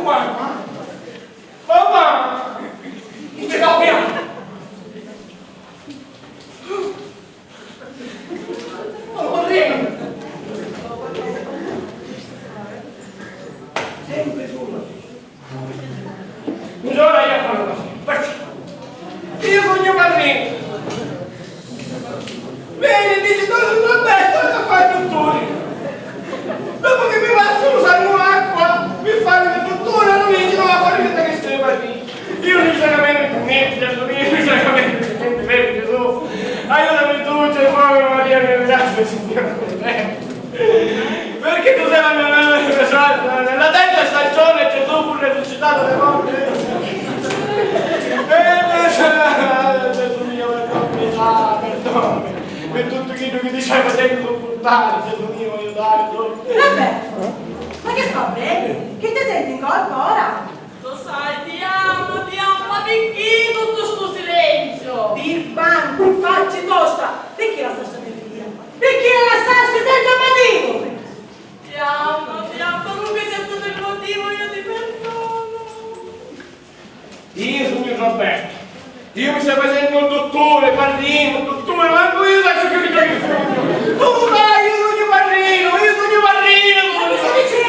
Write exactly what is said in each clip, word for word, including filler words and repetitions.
Mamma! Mamma! Chi ci fa piano? Oh, Marrino! Sempre solo. Buongiorno, io sono così. Perciò, io sogno Marrino. Veni, dici, tu non vai a fare tutto. Dopo che mi va su, sanno l'acqua, mi fa il tutto, non mi dice, non va a fare niente che stai Marrino. Io non c'era meno che niente, Gesù mio, non c'era meno che niente, vedi Gesù. Aiutami tu, Gesù, Ave Maria, che grazie, Signore. Perché tu sei la mia nave, la terza stagione, Gesù fu risuscitato dai morti. Eh, Gesù mio, perdonami, perdonami. Per tutto quello che ti stai facendo sopportare, Gesù mio, aiutami tu. Roberto, ma che sta bene? Che ti senti in colpa ora? Lo sai, ti amo, ti amo, ma picchì tuttu stu silenzio? Birbanti, facci tosta, picchì lassasti a me figlia? Picchì la lassasti senza motivu? Ti amo, ti amo, qualunque sia stato il motivo, io ti perdono. Io sugnu Roberto. Io mi sta facennu un dutturi, parrinu, dutturi, mancu io sacciu cchiù chi sugnu. Tu lu sai, io sugnu parrinu, io sugnu parrinu,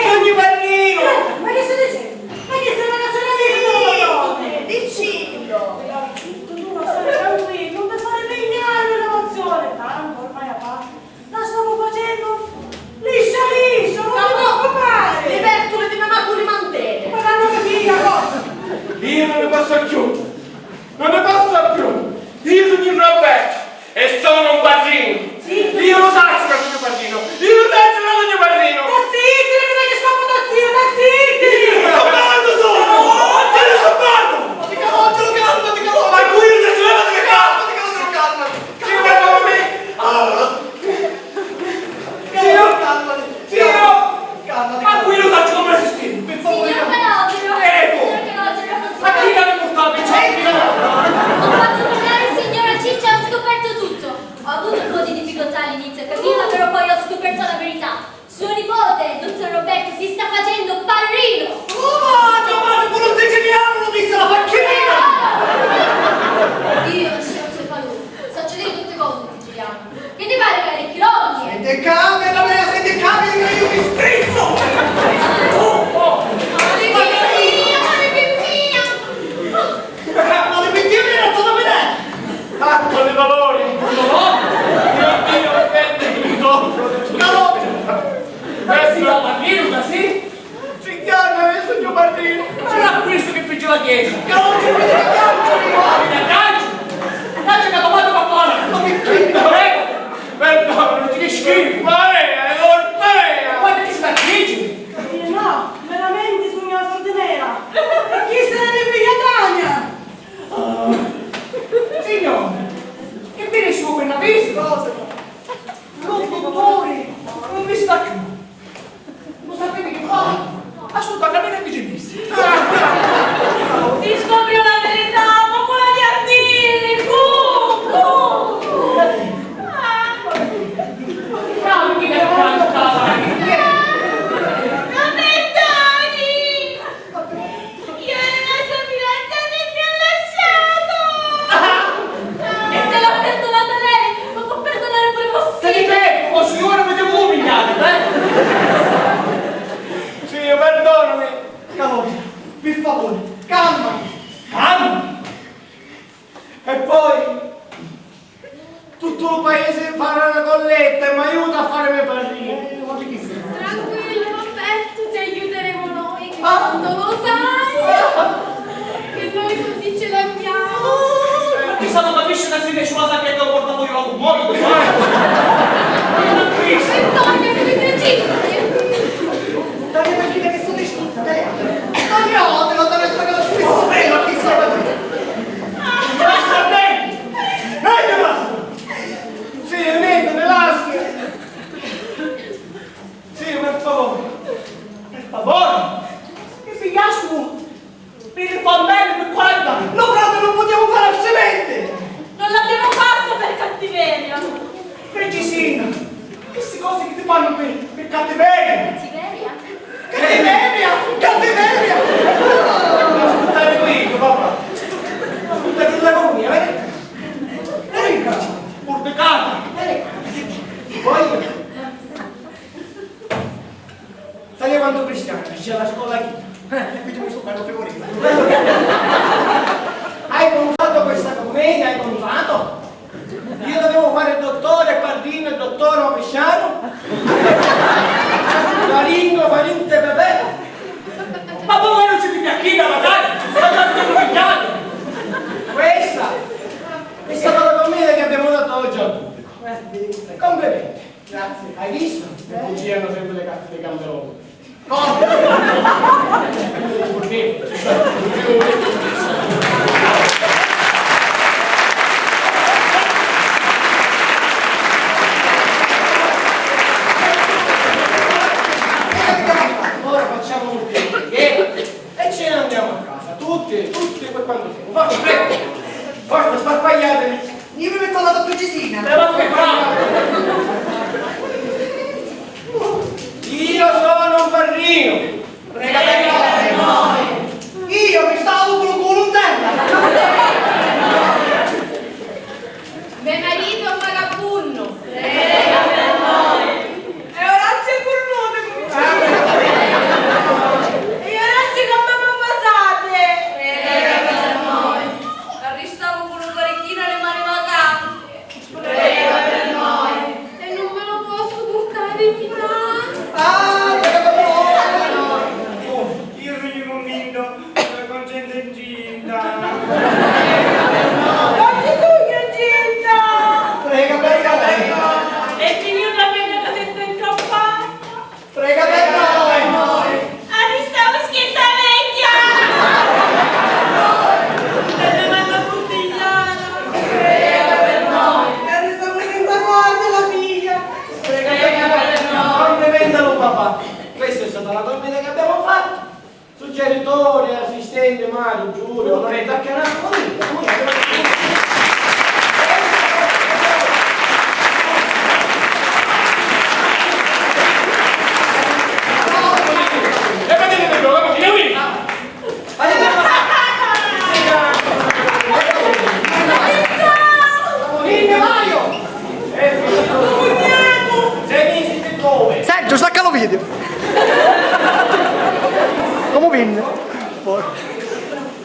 sugnu parrinu. Ma che stai dicendo? Ma che stai dicendo? Zittu, zittu, zittu, non ti fare pigliare l'emozione, tanto ormai a parte. La stavo facendo liscia liscia, non ti preoccupare! Le vertule di mamma tu li mantene! Ma l'hanno capita, no? Io non ne posso più! Non ne posso più! Io sono un Roberto e sono un padrino! Zitto! Io lo saccio che sono un padrino! Io lo saccio che sono un padrino! Sta zitto, che non è che sto con zio, sta zitto! Io non parlo solo! Io non parlo! Ma ti cavolo, ti lo calma, ti cavolo! Ma qui non c'è problema, ti calma, ti cavolo, ti lo calma! Sì, ma come? Ah! Zio! Calmati, zio! Calmati, calmati. Ma qui lo saccio come resistì, per favore. Signor Calogero, ecco. Signor Calogero, non si... Ma chi l'ha portato in centro? Ho fatto parlare il signor Ciccio, ho scoperto tutto. Ho avuto un po' di difficoltà all'inizio a capirla, però poi ho scoperto la verità. Suo nipote, dottor Roberto, si sta facendo parrino! Oh, ma mio padre pure un siciliano lo disse la facchina! Io, signor Cefalù, saccio dire tutte cose in siciliano. Che ti pare che ha orecchi longhi? E te cambia la mia, se te cambia che io mi strizzo! Oh, oh. Amore mio, amore mio! Ma le pensioni era stato vedere! Atto di dolori! Dolori? Mio Dio, vedi il dolore! Dolore! Questo è la partita, sì? Cinque anni adesso io partito! C'era questo che fece la chiesa! Calcio, calcio! Calcio! Calcio che ha tomato la palla! Ma che schifo! Prego! Perdonami, che schifo! Ma è, è ormai! Guarda che sta chiesa! Eh, no, veramente sugnu la sordi nera! E chi sarà mia figlia Tania? Ah. Signore, che veni su quella visita? Lu dutturi non mi sta cchiù. Lu sapiti chi fa? Asciutta a camina e dici missa. Si scopre la verità, ma quale a diri? Cu, cu, cu. Ah. Tranquilla, tranquilla. Non è Toni! Io ero la sua fidanzata e mi ha lasciato! E se l'ha perdonata lei, lo può perdonare pure vossia! Senti te, o signora, mi devo umiliare, eh? Sì, perdonami! Calma, per favore, calma! Calma! E poi tutto il paese farà una colletta e mi aiuta a fare me parrino. Eh, ma perché sei? Tranquillo, Roberto, ti aiuteremo noi, che tanto lo sai che noi soldi ce l'abbiamo. Ma chi sa, non capisce che si riesce a sacchetta o portafoglio la commoda, lo sai? Non capisce. E togliere i registri. Dai, perché che sono distrutta, dai. Ma no, te lo devo fare lo stesso, vero, chi sa. Basta, bene! Bene, basta! Sì, niente, relax! Sì, per favore! Per favore! Che figliastro! Per il fondente, per quaranta anni! No, frate, non possiamo fare altrimenti! Non l'abbiamo fatto per cattiveria! Reggisina, queste cose che ti fanno per, per cattiveria! Cattiveria? Cattiveria! Cattiveria! Eh, e quindi mi sto bello figurino. Hai contato questa commedia, hai contato? Io dovevo fare il dottore Parrino e il dottore Pisciano? Laringo, Farinte, Bebè? Ma poi voi non ci pigliate chi da magari? Ma tanto non pigliate! Questa è stata la commedia che abbiamo dato oggi al pubblico. Eh, complimenti. Grazie. Hai visto? Le bugie hanno sempre le carte dei gamberoni. Cosa? Ora facciamo un piccolo che e ce ne andiamo a casa, tutti, tutti per quanto siamo. Forza, presto! Forza, sparpagliatevi! Io mi metto alla tua cucina. Eh, ma come fa? Io sono un parrino. Prega per noi. Io mi stavo con un culo in terra. Me marito è un vagabbunno. Prega per noi. E ora si è curnuto, cominciamo. E ora si cambiamo vasate. Prega per noi. Arristavo con un corichino e le mani vacanti. Prega per noi. E non me lo posso portare in finanza. Ah, prega per noi. Io sono convinto che con gente incinta. Non ci sono incinta. Prega per noi. E finire la pena che sento incappata. Prega per noi! Arristavo schietta vecchia! E me manda purtigliana! Prega per noi! E arristavo senza soldi la figlia! Prega per noi! Complimenti al papà! Questa è stata la commedia che abbiamo fatto. Suggeritori, assistente, Mario, Giulio, onorevole Tacchianaro, Sergio, stacca lo video! Comu vinni?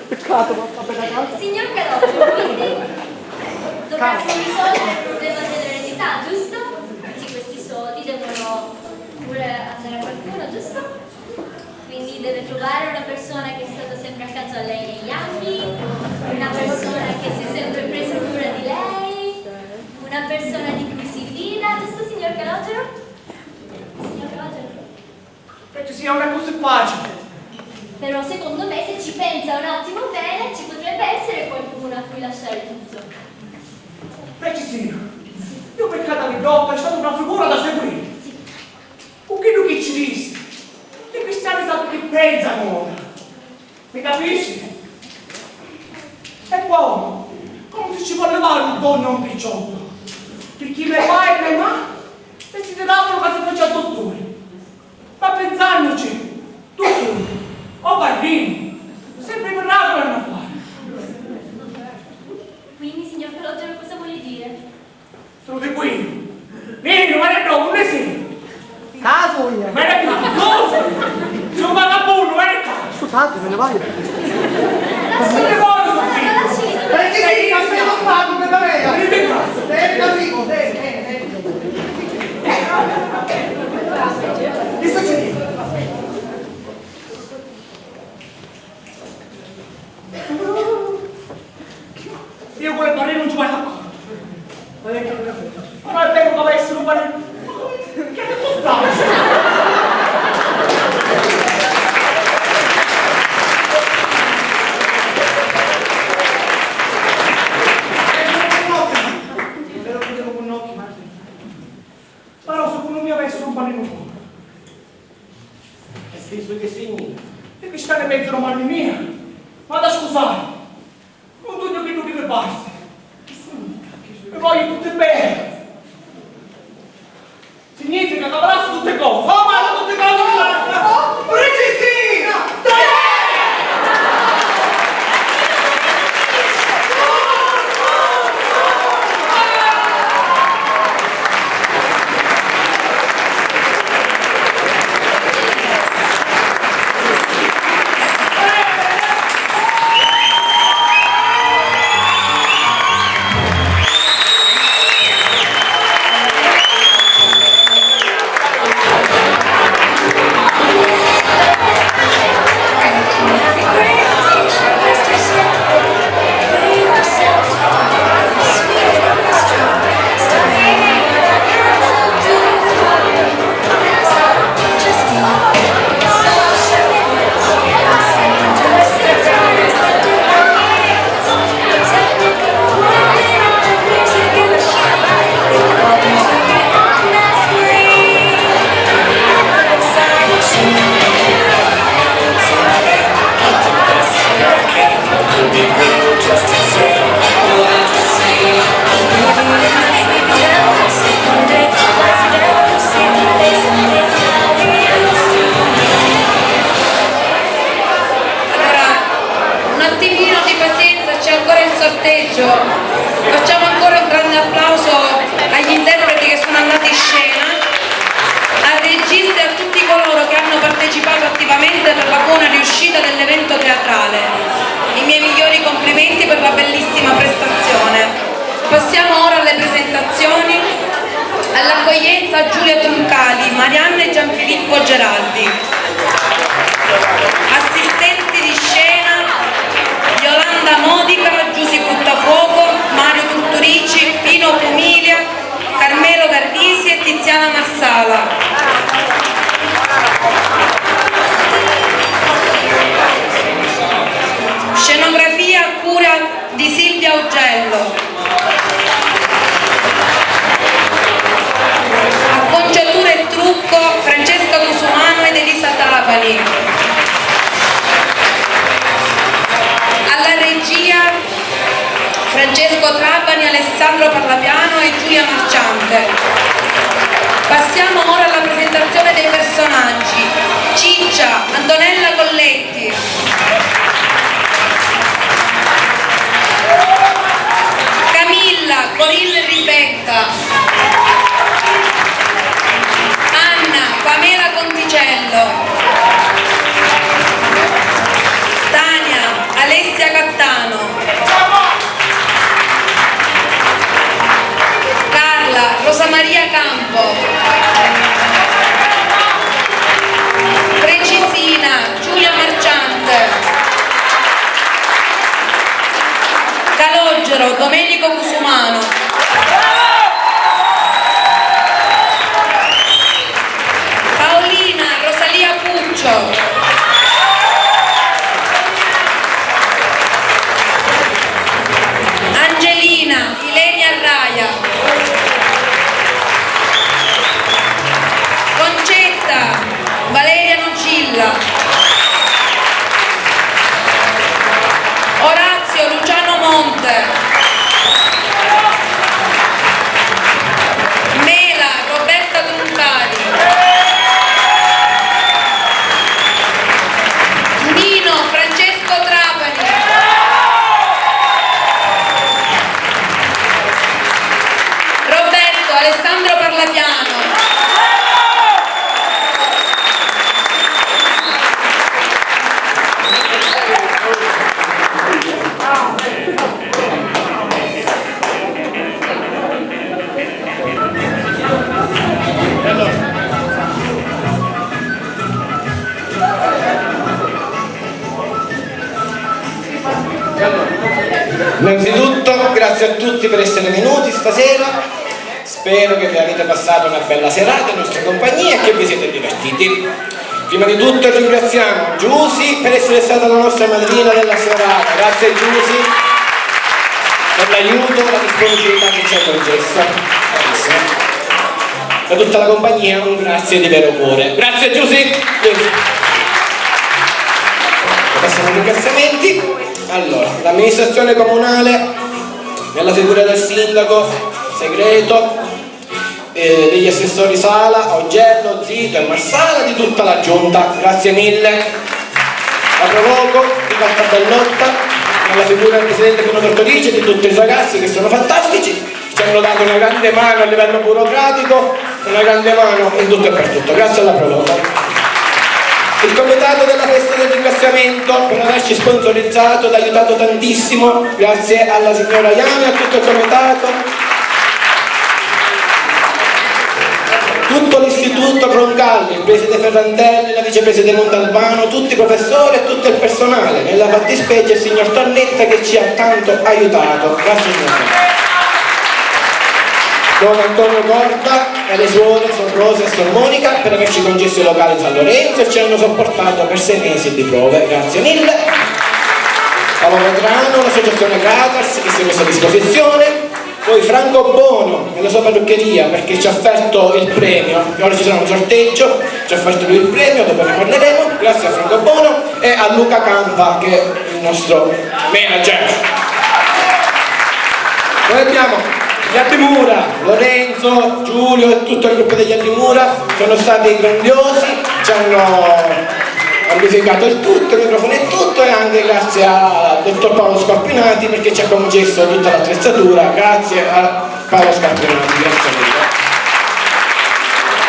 Peccato, ma va bene. Signor Calogero, quindi dovrà fare i soldi per il problema dell'eredità, giusto? Quindi questi soldi devono pure andare a qualcuno, giusto? Quindi deve trovare una persona che è stata sempre accanto a lei negli anni, una persona che si è sempre presa cura di lei, una persona di cui si fida, giusto, signor Calogero? Signor Calogero? Perché sì, non è così facile. Però secondo me, se ci pensa un attimo bene, ci potrebbe essere qualcuno a cui lasciare tutto. Perché sì, io per Cataniddotto è stata una figura da seguire. Sì. Cu chiddu chi ci dissi, li cristiani sannu chi pensanu ora. Mi capisci? E poi, comu si ci vò livare un donnu e un picciottu? Picchì me pari e me ma desideravanu ca si facia dutturi. Ma pensannuci, dutturi, o parrinu, sempri miraculi hannu a fari. Quindi, signor Calogero, cosa vuole dire? Te lu dicu iu. Veni, ma ne provu, unni si? Casu iu. Ma ne casu, tu si? Si un vagabundu, ma ne casu. Scusate, me ne vado. Unni vuoi, Sofì? Perché sì, non stai lontano, me pare. Veni, casu. Veni, casu, veni, veni, veni. Che succede? Io cu li parrinu nun ci vaiu d'accordu. Ma è vero ca avessi un parrinu. Che ti costava? Però secunnu mia avessi un parrinu. Che sensu, che significa? E chi sta ne pensu, mamma mia? Ma da scusare, non sugnu chiddu chi mi parsi. Che significa? E voglio tutti bene. Significa che avrà tutte cose. Oh, ma tutte cose! Oh, Reggisina! Teggio. Facciamo ancora un grande applauso agli interpreti che sono andati in scena, al regista e a tutti coloro che hanno partecipato attivamente per la buona riuscita dell'evento teatrale. I miei migliori complimenti per la bellissima prestazione. Passiamo ora alle presentazioni. All'accoglienza Giulia Truncali, Marianna e Gianfilippo Geraldi. Assistenti di scena Yolanda Modica, Giusy Buttafuoco, Mario Turturici, Pino Pumilia, Carmelo Carrisi e Tiziana Marsala. Scenografia a cura di Silvia Augello. Acconciatura e trucco Francesca Cusumano ed Elisa Trapani. Alla regia Francesco Trapani, Alessandro Parlapiano e Giulia Marciante. Passiamo ora alla presentazione dei personaggi. Ciccia, Antonella Colletti. Camilla, Corinne Ribetta. Anna, Pamela Conticello. Tania, Alessia Cattano. Carla, Rosa Maria Campo. Precisina, Giulia Marciante. Calogero, Domenico Cusumano. Paolina, Rosalia Puccio. Angelina, Ilenia Raia. Concetta, Valeria Nocilla. Orazio, Luciano Monte. Mela, Roberta Truncari. Nino, Francesco Trapani. Roberto, Alessandro Parlapiano. Innanzitutto, grazie a tutti per essere venuti stasera. Spero che vi avete passato una bella serata in nostra compagnia e che vi siete divertiti. Prima di tutto ringraziamo Giusy per essere stata la nostra madrina della serata. Grazie Giusy per l'aiuto e la disponibilità che ci hai concesso. Bravissima. Da tutta la compagnia un grazie di vero cuore. Grazie Giusy. Passiamo ai ringraziamenti. Allora, l'amministrazione comunale, nella figura del sindaco Segreto, eh, degli assessori Sala, Augello, Zito e Marsala, di tutta la giunta. Grazie mille. La Provoco di Carta Bellotta, nella figura del presidente Pino Tortorici e di tutti i ragazzi che sono fantastici, ci hanno dato una grande mano a livello burocratico, una grande mano in tutto e per tutto. Grazie alla Provoco. Il comitato della festa del ringraziamento per averci sponsorizzato ed aiutato tantissimo. Grazie alla signora Iana e a tutto il comitato. Tutto l'istituto Roncalli, il preside Ferrantelli, la vicepreside Montalbano, tutti i professori e tutto il personale, nella fattispecie il signor Tornetta che ci ha tanto aiutato. Grazie signor Tornetta. Don Antonio Corta e le suore Sor Rosa e Sor Monica per averci concesso i locali in San Lorenzo e ci hanno sopportato per sei mesi di prove. Grazie mille. Paolo Vetrano, l'associazione Gratars che si è messa a disposizione. Poi Franco Bono e la sua parruccheria perché ci ha offerto il premio, e ora ci sarà un sorteggio, ci ha offerto lui il premio, dopo ne parleremo, grazie a Franco Bono e a Luca Campa che è il nostro manager. Poi abbiamo gli Addimura, Lorenzo, Giulio e tutto il gruppo degli Addimura, sono stati grandiosi, ci hanno Amplificato il tutto, il microfono e tutto, e anche grazie al dottor Paolo Scarpinati, perché ci ha concesso tutta l'attrezzatura, grazie a Paolo Scarpinati, grazie mille.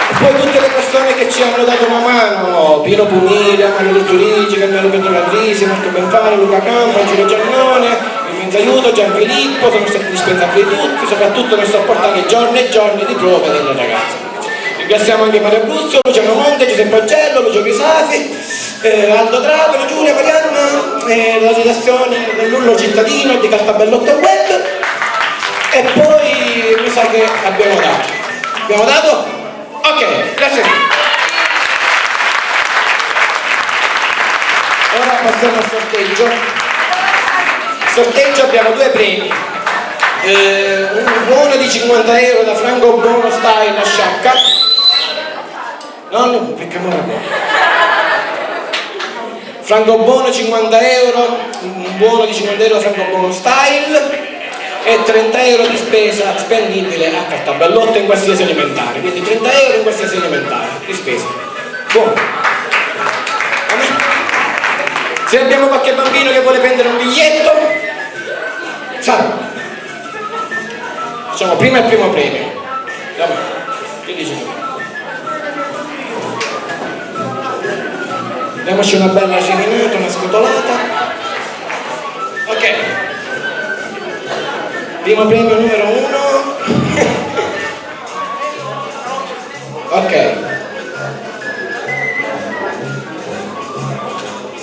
E poi tutte le persone che ci hanno dato una mano, Pino Pumiglia, Mario Lutturici, Carmelo Pietro Carrisi, Marco Benfani, Luca Campa, Gino Giannone, Vincenzo Aiuto, Gianfilippo, sono stati indispensabili tutti, soprattutto nel sopportare giorni e giorni di prove della ragazza. Ringraziamo anche Mario Guzzo, Luciano Monte, Giuseppe Augello, Lucio Crisasi, eh, Aldo Trapani, Giulia, Marianna, eh, la redazione dell'Urlo Cittadino di Cartabellotto Web. E poi mi sa che abbiamo dato. Abbiamo dato? Ok, grazie mille. Ora passiamo al sorteggio. Sorteggio, abbiamo due premi. Eh, un buono di cinquanta euro da Franco Bono Style a Sciacca. No, no, perché mo... Franco Bono cinquanta euro, un buono di cinquanta euro Franco Bono Style e trenta euro di spesa spendibile a Cartabellotto in qualsiasi elementare, quindi trenta euro in qualsiasi elementare di spesa. Buono. Se abbiamo qualche bambino che vuole prendere un biglietto, sa, facciamo prima il primo premio. Andiamo. Che dici? Diamoci una bella serenata, una scotolata. Ok. Primo premio numero uno. Ok.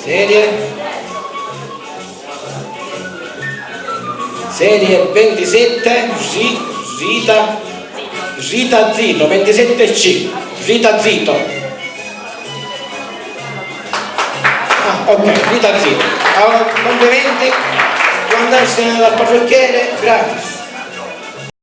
Serie. Serie ventisette, Ri-, Rita, Rita Zito, ventisette C, Rita Zito. Ah, ok, Rita Zito. Allora, complimenti, può andarsene dal parrucchiere, gratis.